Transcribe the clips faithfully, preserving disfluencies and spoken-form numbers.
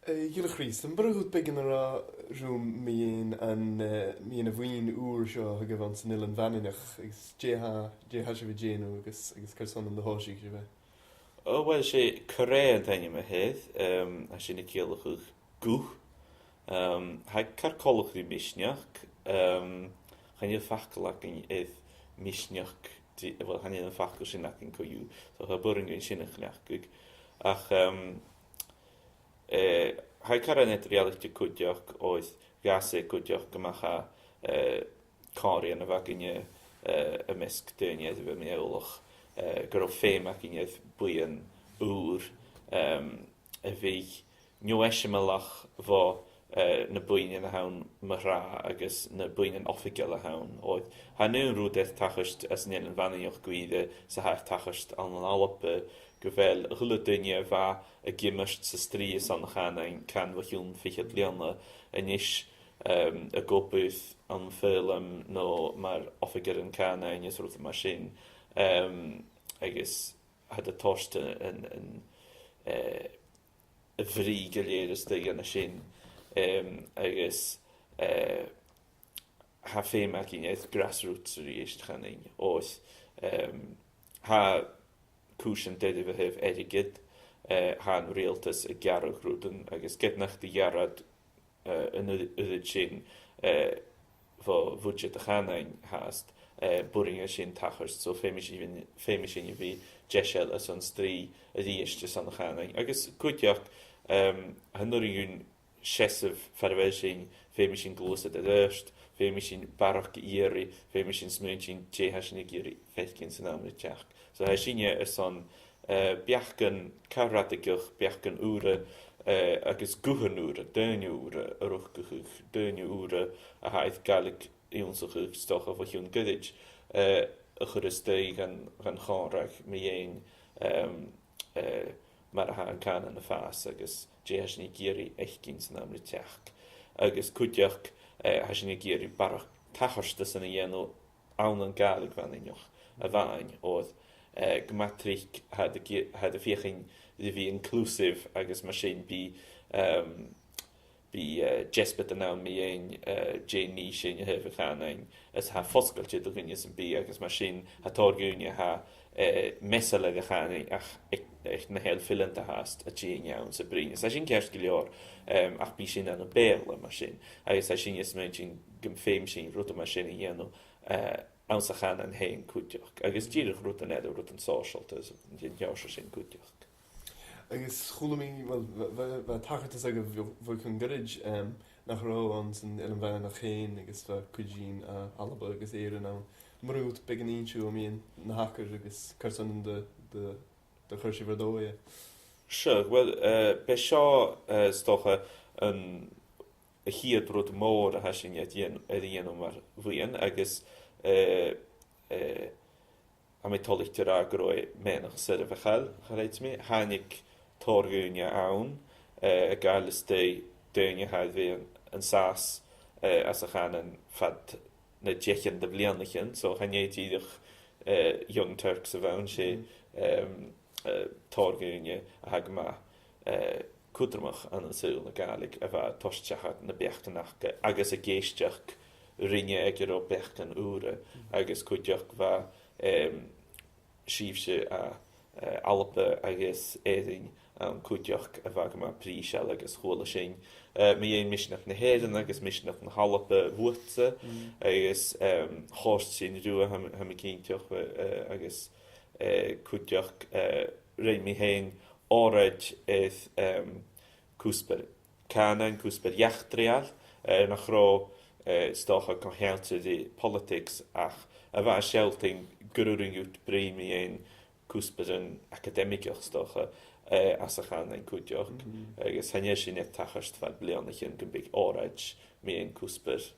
Eh, a Ghille Chraostail, am b' urrainn dhut beagan a ràdh rium mu dheidhinn an, eh, mu dheidhinn a' bhuidhinn ùr seo a th' agaibh anns an Eilean Mhanainneach, agus dè tha, dè tha sibh a' dèanamh agus, agus carson an do thòisich sibh e? O, uill, 's e Corea an t-ainm a th' air, em, tha sin a' ciallachadh guth. Em, tha e car coltach ri misneachd, em, chan eil facal againn air misneachd, di-, uill, chan eil am facal sin againn co-dhiù, so cha b' urrainn dhuinn sin a chleachdadh. Ach, em, eh, tha e caran eadar-dhealaichte cuideachd, oir dh'fhàs e cuideachd gu math, eh, còmhraidhean a bh' againne, eh, am measg daoine air a bheil mi eòlach, eh, gun robh feum againn air buidheann ùr, em, a bhiodh neo-eisimeileach bho, eh, na buidhnean a th' ann mu thràth agus na buidhnean oifigeil a th' ann. Oir tha an aon rud air tachairt anns an Eilean Mhanainneach gu ìre 's a tha air tachairt ann an Alba, gu bheil a h-uile duine a bha ag iomairt san strì airson a' chànain can bho chionn fichead bliadhna a-nis, em, ag obair ann am foghlam no mar oifigearan cànain is rudan mar sin. Em, agus tha iad a' toirt an, an, eh, a' bhrìgh gu lèir a-staigh an sin. Em, agus, eh, tha feum againn air grassroots a-rithist, chanainn, oir, em, tha cùisean doirbh a thaobh airgead, eh, tha an riaghaltas a' gearradh rudan, agus ged nach do ghearr iad, eh, an uiread, uiread sin, eh, bho bhuidseat a' chànain fhathast, eh, b' urrainn sin tachairt, so feumaidh sinn, feumaidh sinn a bhith deiseil airson strì a-rithist airson a' chànain. Agus cuideachd, em, chan urrainn dhuinn seasamh far a bheil sinn, feumaidh sinn gluasad air adhart, feumaidh sinn barrachd iarraidh, feumaidh sinn smaointinn dè tha sinn ag iarraidh fhaicinn san àm ri teachd. So tha sinne airson, eh, beachdan car radaigeach, beachdan ùra, eh, agus guthan ùra, daoine ùra a riochdail, daoine ùra a tha air Gàidhlig ionnsachadh 's dòcha bho chionn ghoirid, eh, a chur a-staigh dhan, dhan chòmhradh mu dheidhinn, em, eh, mar a tha an cànan a' fàs agus dè tha sinn ag iarraidh fhaicinn san àm ri teachd. Agus cuideachd, eh, tha sinn ag iarraidh barrachd tachartasan a dhèanamh ann an Gàidhlig Mhanainneach a-mhàin, oir, eh, gu math tric tha iad ag, tha iad a' feuchainn ri bhith inclusive agus mar sin bidh, em, bidh, eh, deasbad ann mu dheidhinn, eh, dè nì sinn a thaobh a' chànain, is tha e fosgailte do dhuine sam bith, agus mar sin tha tòrr dhaoine a tha, eh, measail air a' chànain ach aig, aig na h-uile fileanta fhathast a' tighinn ann 's a' bruidhinn. Is tha sin ceart gu leòr, em, ach bidh sin ann am Beurla mar sin. Agus tha sinne a' smaointinn gum feum sinn rudan mar sin a dhèanamh, eh, anns a' chànan fhèin cuideachd. Agus dìreach rudan eile, rudan sòisealta, is an t-seòrsa sin cuideachd. Agus chuala mi, uill, bha, bha, bha tachartas agaibh bho, bho chionn ghoirid, em, nach robh anns an Eilean Mhanainneach fhèin, agus bha cuid dhiubh à Alba agus Èirinn ann. Am b' urrainn dhut beagan innse mu dheidhinn na thachair agus carson an do, do, do chuir sibh air dòigh e? Sure, uill, eh, b' e seo, eh, 's dòcha an, a' chiad rud mòr a tha sinn air dèan-, air a dhèanamh mar bhuidheann, agus, eh, eh, tha mi toilichte a ràdh gun robh e meadhanach soirbheachail, cha chreid mi. Thàinig tòrr dhaoine ann, eh, a' gabhail a-staigh daoine a tha air a bhith an, an sàs, eh, anns a' chànan fad na deicheadan de bhliadhnaichean, so chan e dìreach, eh, Young Turks a bh' ann, 's e, em, eh, tòrr dhaoine a tha gu math, eh, cudromach ann an saoghal na Gàidhlig a bha a' toirt seachad na beachdan aca agus ag èisteachd rinne aig an robh beachdan ùra, agus cuideachd bha, em, sibhse à, eh, Alba agus Èirinn ann cuideachd a bha gu math prìseil agus chuala sinn, eh, mu dheidhinn Misneachd na h-Èireann agus Misneachd na h-Alba bhuatsa, agus, em, chòrd sin riutha, tha mi, tha mi cinnteach, eh, agus, eh, cuideachd, eh, rinn mi fhèin òraid air, em, cuspair cànain, cuspair eachdraidheil, eh, nach robh, eh, 's dòcha co-cheangailte ri politics, ach a bha a' sealltainn gun urrainn dhut bruidhinn mu dheidhinn cuspairean acadaimigeach 's dòcha, eh, anns a' chànan cuideachd. Agus chan eil sin air tachairt fad bhliadhnaichean gum biodh òraid mu dheidhinn cuspair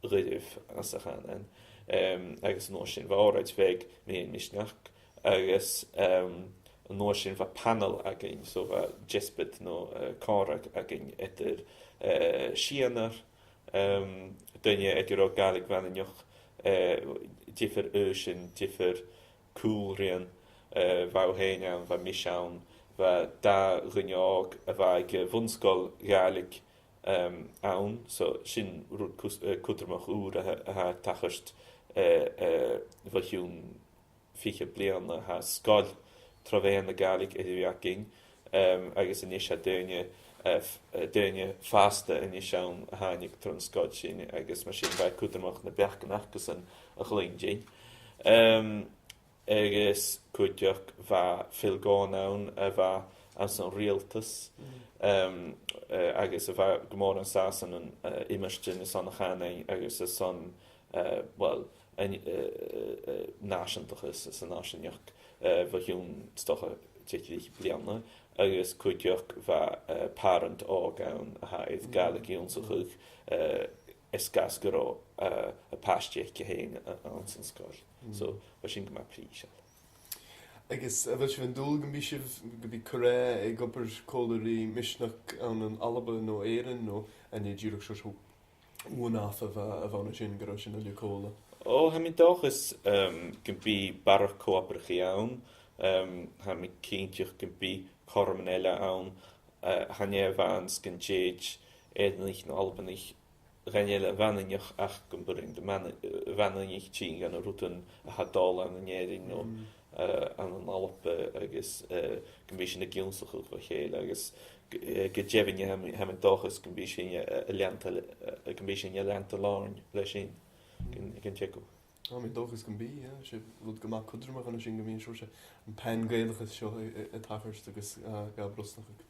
dhuibh anns a' chànan. Em, agus an uair sin bha òraid bheag mu dheidhinn misneachd, agus, em, an uair sin bha panel againn, so bha deasbad no, eh, còmhradh againn eadar, eh, sianar, em, daoine aig an robh Gàidhlig Mhanainneach, eh, diofar aoisean, diofar cùlraidhean, eh, bha thu fhèin ann, bha mise ann, Bha dà dhuine òg a bha aig, eh, bun-sgoil Ghàidhlig, em, ann, so sin rud cus-, eh, cudromach ùr a tha, a tha a' tachairt, eh, eh, bho chionn fichead bliadhna, tha sgoil tro mheadhan na Gàidhlig air a bhith againn, em, agus a-nis tha daoine, eh, f-, eh, daoine fàsta a-nis ann a thàinig tron sgoil sin, agus mar sin bha e cudromach na beachdan acasan a chluinntinn. Em, agus cuideachd bha Phil Gaughan ann, a bha anns an riaghaltas, em, eh, agus a bha gu mòr an sàs ann an, eh, iomairtean airson a' chànain agus airson, eh, well, an, eh, eh, eh, nàiseantachas is an nàiseanachd, eh, bho chionn, 's dòcha, deich bliadhna, agus cuideachd bha, eh, pàrant òg ann a tha air Gàidhlig ionnsachadh, eh, air sgàth 's gun robh, eh, a pàiste aice fhèin a-, anns an sgoil. So, bha sin gu math prìseil. Agus a bheil sibh an dùil gum bi sibh, gum bi Cur Aodha ag obair còmhla ri misneachd ann an Alba no Èirinn, no an e dìreach seo, seo one-off a bha, a bh' ann an sin, gun robh sinn a' lìonadh còmhla? Ò, tha mi an dòchas, em, gum bi barrachd co-obrachaidh ann, em, tha mi cinnteach gum bi cothroman eile ann, eh, chan e a-mhàin 's gun tèid Èireannaich no Albanaich, chan eil a' Mhanainneach ach gum b' urrainn do Mhana-, eh, Mhanainneach tighinn gu na rudan a tha dol ann an Èirinn no, eh, ann an Alba agus, eh, gum bi sinn ag ionnsachadh bho chèile agus g-, eh, gu deimhinne tha mi, tha mi an dòchas gum bi sinn, eh, a' leantainn, eh, gum bi sinn a' leantainn làrna leis sin gun, gun teagamh. Tha mi an dòchas gum bi, yeah, 's e rud gu math cudromach an sin gum bi an seòrsa, am pan-Ghàidhealachas seo a, a, a' tachairt agus, eh, ga brosnachadh.